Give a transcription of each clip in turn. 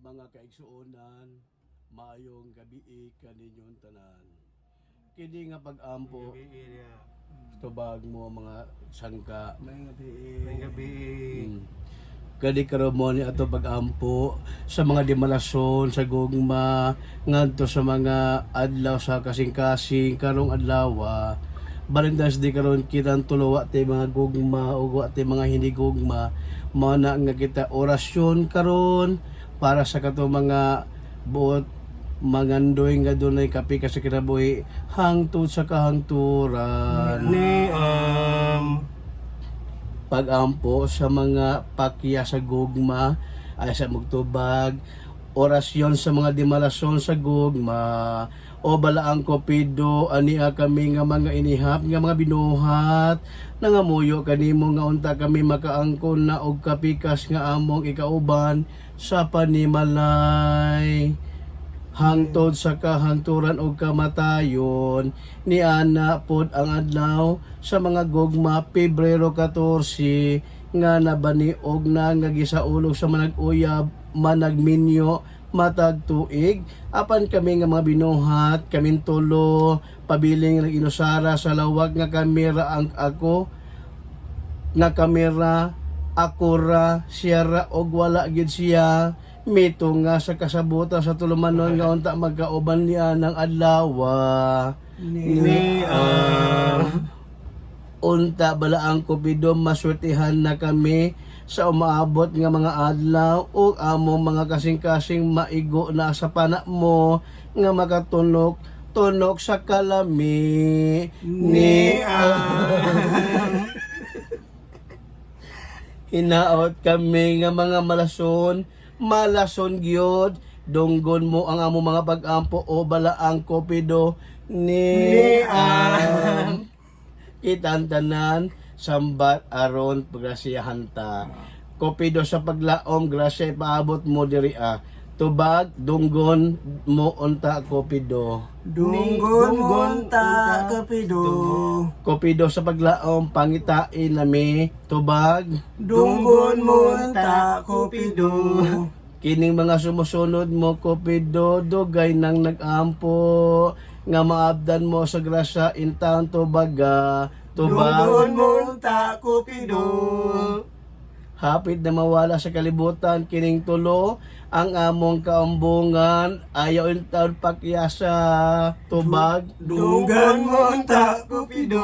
Mga kaigsuonan, maayong gabii kaninyong tanan. Kini nga pag-ampo, tubag mo mga sangka. May gabi. May gabi. Kani karon mo ni ato pag-ampo sa mga dimalason sa gugma ngadto sa mga adlaw sa kasing-kasing karong adlaw. Valentine's Day karon, kitang tulo wa tay mga gugma ug wa tay mga hinigugma. Mao na nga kita orasyon karon para sa kato mga buot mangandoy nga dunay kape ka sa kinabuhi hangtod sa kahangturan. Ni Pag-ampo sa mga pakya sa gugma ay sa magtubag, orasyon sa mga dimalason sa gugma. O balaang Kupido, ania kami nga mga inihap nga mga binuhat nangamuyo kanimo nga unta kami makaangkon na og kapikas nga among ikauban sa panimalay hangtod sa kahangturan og kamatayon. Ni ana pod ang adlaw sa mga gugma, Pebrero 14, nga nabaniog na nga gisaulog sa manag-uyab, managminyo matag tuig. Apan kami nga mga binuhat, kaming tulo pabiling nag inusara sa lawag nga kamera, ang ako nga kamera, ako ra, siya ra og wala gid siya mito nga sa kasabutan sa tulumanon nga unta magkauban niya ng adlaw. Ni Unta, balaang Kupido, maswertihan na kami sa umaabot nga mga adlaw ug among mga kasing-kasing maigo na sa pana mo nga makatunok tunok sa kalami ni. Hinaot kami nga mga malason, malason gyud, dunggon mo ang among mga pag-ampo, o balaang Kupido, ni am. Kitang tanan sambat aron pagrasyahan ta. Kupido sa paglaom, grasya ipaabot mo diri ah. Tubag, dunggon mo unta, Kupido. Dunggon monta kapido. Kupido sa paglaom, pangitain nami. Tubag. Dunggon monta kupido. Kining mga sumusunod mo, Kupido, dugay nang nag-ampo nga maabdan mo sa grasya intang tubaga. Tubag. Dunggon monta kupido. Hapit na mawala sa kalibutan kining tulo ang among kaambungan, ayaw intaon pakyasa. Tubag. Dunggon monta kupido.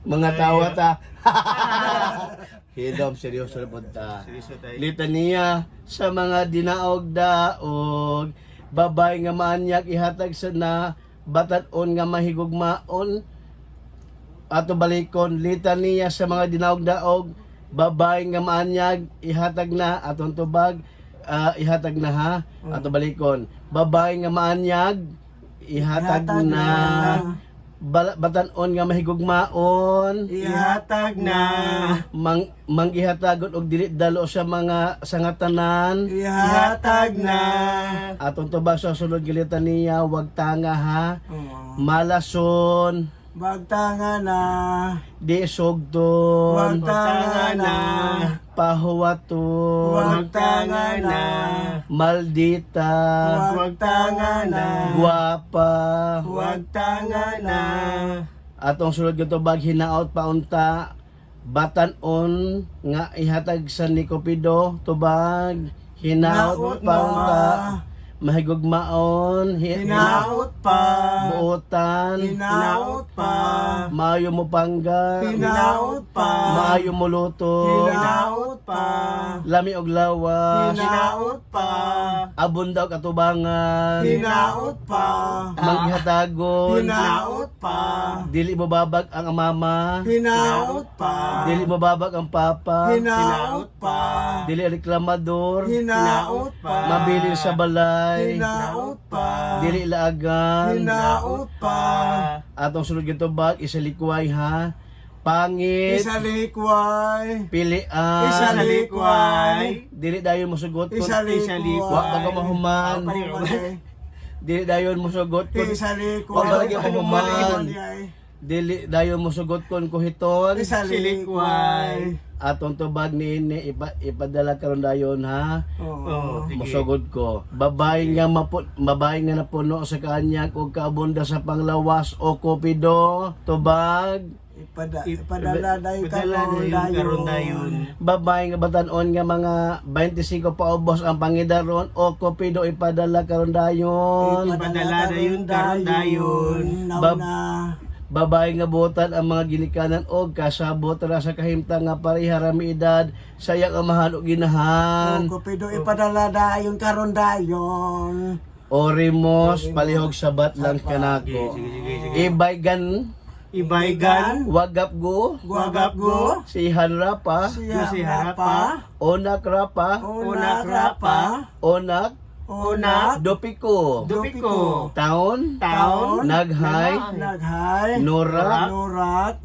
Mga tawa ta. Hidom, seryoso na punta. Seryoso tayo. Litaniya sa mga dinaog-daog. Babay nga maanyak, ihatag sa na bataton nga mahigugmaon. Ato balikon, litaniya sa mga dinaog-daog. Babay nga maanyag, ihatag na atong tubag. Ah, ihatag na ha. Ato balikon. Babay nga maanyag, ihatag Ihatag na. na. Batanon nga mahigugmaon. Ihatag na. Mang manggihatagon og dili dalo sa mga sangatanan. Ihatag na. Atong tubag sa sulod gilitan niya, wag tanga ha. Oo. Malason, Bagtanga na. di sugton, Wagtanga na. Pahuwaton, Wagtanga na. Maldita, Wagtanga na. Guwapa. Wagtanga na. Atong sulod gitubag, hinaot paunta batanon nga ihatag sa ni Kupido. Tubag, hinaot Hinaot paunta na. mahigugmaon, Hinaot pa. buotan, Hinaot pa. maayo mo pangga, Hinaot pa. maayo mo luto, Hinaot pa. Lami og lawas, Hinaot pa. Abon daw katubangan, Hinaot pa. Manghatagon, Hinaot pa. Dili mo babag ang mama, Hinaot pa. Dili mo babag ang papa, Hinaot pa. Dili reklamador, Hinaot pa. Mabilin sa balay, Hinaot pa. Dili laagan. Hinaot pa. Atong sulod gitubag, isalikway ha. Pangit, Isalikway. Pilian, Isalikway. Dili dayon mo sugot kun Isalikway. Wa pa ka mahuman. Dili dayon mo sugot kun Isalikway. Wa pa lagi mahuman. Dili dayon mosugot kon kuhiton. Sa Silikway. Atong tubag niini ipadala karon dayon, ha. Oo. Oh, sige. Mosugod ko. Babae nga napuno sa kanya ug kaabunda sa panglawas, o Kupido, tubag. Ipadala dayon Ipadala karon dayon karon dayon. Babae nga batan-on nga mga 25 paubos ang pangidaron, o Kupido, ipadala karon dayon. Ipadala dayon karon dayon. Nauna. Babae nga buotan ang mga ginikanan og kasabot ra sa kahimtang nga pareha ra mi edad sayang amahan og ginahan. O Kupido, ipadala dayon karon dayon. Orimos, palihog sabat lang kanako. Sige, sige, sige. Ibaygan, Ibaygan. Wagap go, Guagap go. Si Hanrapa, Siya Si rapa. Onak Rapa, Onak rapa. Onak, Onak. Dopiko, Dupiko. Taon, Taon. Naghay, Naghay. Norak, Norak.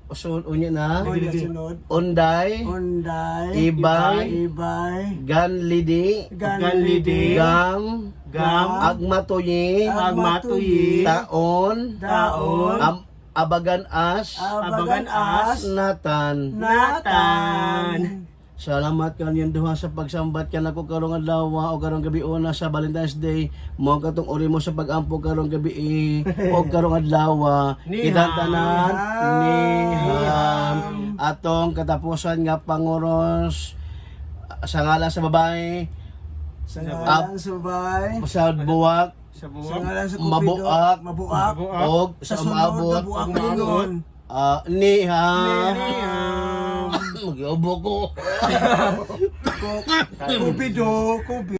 Usun, unya na, Unya sunod. Unday, Unday. Ibay, Ibay. Ganlidi, Ganlidi. Gam, Gam. Agmatuyi, Agmatuyi. Taon, Daon. Abagan As, Abagan as. Natan. Natan. Salamat kanyang duha sa pagsambat kanako karong adlaw o karong gabi una sa Valentine's Day. Mao katong ori mo sa pag-ampo karong gabi o karong adlaw. Niham. Kitang tanan, niham. Atong katapusan nga panguros sa ngalan sa babae, Sa ngalan subay. sa buwak, Sa Sa buwak. ngalan sa Kupido. Mabuak. Mabuak. Mabuak. og Sa sa sunod umaabot. na buak ningon. Ah, niham. Niham. Mag-iubo ko. Kupido. Kupido.